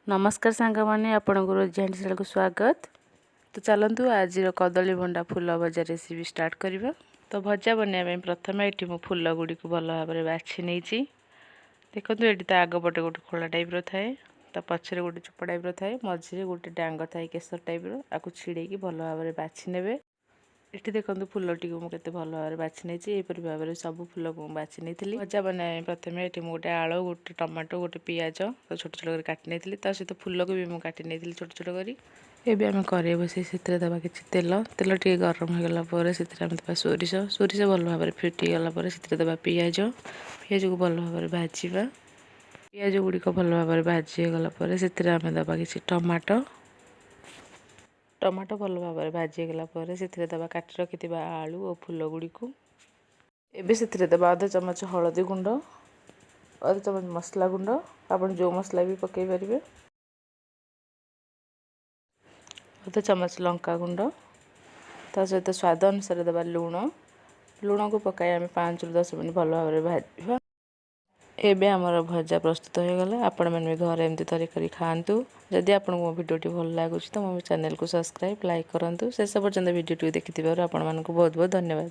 ନମସ୍କାର ସାଙ୍ଗମାନେ, ଆପଣଙ୍କୁ ରୋଜି ହାଣ୍ଡିଶାଳକୁ ସ୍ୱାଗତ। ତ ଚାଲନ୍ତୁ, ଆଜିର କଦଳୀ ଭଣ୍ଡା ଫୁଲ ଭଜା ରେସିପି ଷ୍ଟାର୍ଟ କରିବା। ତ ଭଜା ବନେଇବା ପାଇଁ ପ୍ରଥମେ ଏଠି ମୁଁ ଫୁଲ ଗୁଡ଼ିକୁ ଭଲ ଭାବରେ ବାଛି ନେଇଛି। ଦେଖନ୍ତୁ, ଏଠି ତା ଆଗ ପଟେ ଗୋଟେ ଖୋଳା ଟାଇପ୍ର ଥାଏ, ତା ପଛରେ ଗୋଟେ ଚୋପା ଟାଇପ୍ର ଥାଏ, ମଝିରେ ଗୋଟେ ଡାଙ୍ଗ ଥାଏ କେଶର ଟାଇପ୍ର। ଆକୁ ଛିଡ଼େଇକି ଭଲ ଭାବରେ ବାଛି ନେବେ। ଏଠି ଦେଖନ୍ତୁ, ଫୁଲଟିକୁ ମୁଁ କେତେ ଭଲ ଭାବରେ ବାଛି ନେଇଛି। ଏହିପରି ଭାବରେ ସବୁ ଫୁଲକୁ ମୁଁ ବାଛି ନେଇଥିଲି। ଭଜା ବନାଇବା ପାଇଁ ପ୍ରଥମେ ଏଠି ମୁଁ ଗୋଟେ ଆଳୁ, ଗୋଟେ ଟମାଟୋ, ଗୋଟେ ପିଆଜ ଛୋଟ ଛୋଟ କରି କାଟି ନେଇଥିଲି। ତା ସହିତ ଫୁଲକୁ ବି ମୁଁ କାଟି ନେଇଥିଲି ଛୋଟ ଛୋଟ କରି। ଏବେ ଆମେ କରେଇ ବସେଇ ସେଥିରେ ଦେବା କିଛି ତେଲ। ତେଲ ଟିକେ ଗରମ ହୋଇଗଲା ପରେ ସେଥିରେ ଆମେ ଦେବା ସୋରିଷ। ସୋରିଷ ଭଲ ଭାବରେ ଫୁଟିଗଲା ପରେ ସେଥିରେ ଦେବା ପିଆଜ। ପିଆଜକୁ ଭଲ ଭାବରେ ଭାଜିବା। ପିଆଜ ଗୁଡ଼ିକ ଭଲ ଭାବରେ ଭାଜି ହେଇଗଲା ପରେ ସେଥିରେ ଆମେ ଦେବା କିଛି ଟମାଟୋ। ଟମାଟୋ ଭଲ ଭାବରେ ଭାଜି ହେଇଗଲା ପରେ ସେଥିରେ ଦେବା କାଟି ରଖିଥିବା ଆଳୁ ଓ ଫୁଲ ଗୁଡ଼ିକୁ। ଏବେ ସେଥିରେ ଦେବା ଅଧ ଚାମଚ ହଳଦୀ ଗୁଣ୍ଡ, ଅଧ ଚାମଚ ମସଲା ଗୁଣ୍ଡ, ଆପଣ ଯେଉଁ ମସଲା ବି ପକାଇ ପାରିବେ, ଅଧ ଚାମଚ ଲଙ୍କା ଗୁଣ୍ଡ। ତା ସହିତ ସ୍ୱାଦ ଅନୁସାରେ ଦେବା ଲୁଣ। ଲୁଣକୁ ପକାଇ ଆମେ 5ରୁ 10 ମିନିଟ୍ ଭଲ ଭାବରେ ଭାଜିବା। ଏବେ ଆମର ଭଜା ପ୍ରସ୍ତୁତ ହୋଇଗଲା। ଆପଣମାନେ ବି ଘରେ ଏମିତି ଥରେ କରି ଖାଆନ୍ତୁ। ଯଦି ଆପଣଙ୍କୁ ମୋ ଭିଡ଼ିଓଟି ଭଲ ଲାଗୁଛି, ତ ମୋ ଚ୍ୟାନେଲକୁ ସବସ୍କ୍ରାଇବ୍, ଲାଇକ୍ କରନ୍ତୁ। ଶେଷ ପର୍ଯ୍ୟନ୍ତ ଭିଡ଼ିଓଟିକୁ ଦେଖିଥିବାରୁ ଆପଣମାନଙ୍କୁ ବହୁତ ବହୁତ ଧନ୍ୟବାଦ।